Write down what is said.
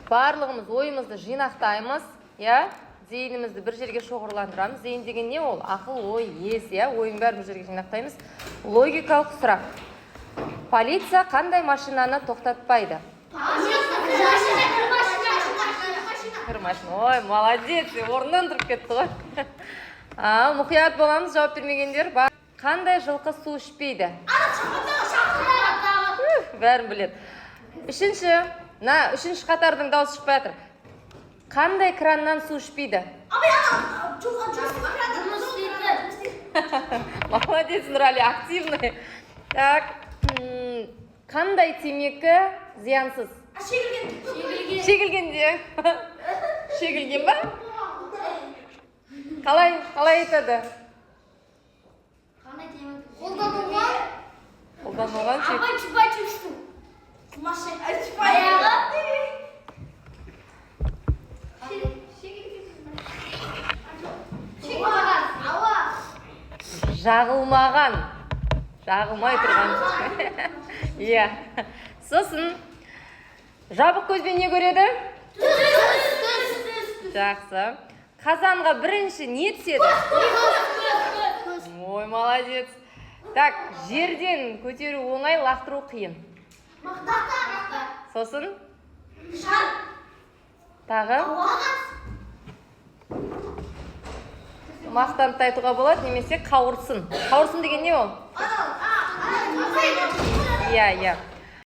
Барлығымыз ойымызды жинақтаймыз, иә, зейінімізді бір жерге шоғырландырамыз. Зейін деген не ол? Ақыл, ой, ес, иә, ойын бәрін бір жерге жинақтаймыз. Логикалық сұрақ. Полиция қандай машинаны тоқтатпайды? Кір машина. Ой, молодец, орнынан тұрып кетті ғой. А, мұқият боламыз, жауап бермегендер. Қандай жылқы су ішпейді? Ух, бәрін біледі. Үшінші, мына үшінші қатардың дауысы шықпай жатыр. Қандай краннан су ішпейді? Молодец, Нұрали, активный. Так, қандай темекі зиянсыз? Шегілгенде. Шегілген ба? Қалай айтады? Қолданылған. Қолданылған Апай, чупа-чупстың. Аяғы. Ауа. Жағылмаған. Жағылмай тұрған. Иә. Сосын жабық көзбен не көреді? Жақсы. Қазанға бірінші не түседі? Ой, молодец. Так, жерден көтеру оңай, лақтыру қиын. Сосын тағы мақтанып та айтуға болады, немесе қауырсын. Қауырсын деген не ол? Иә.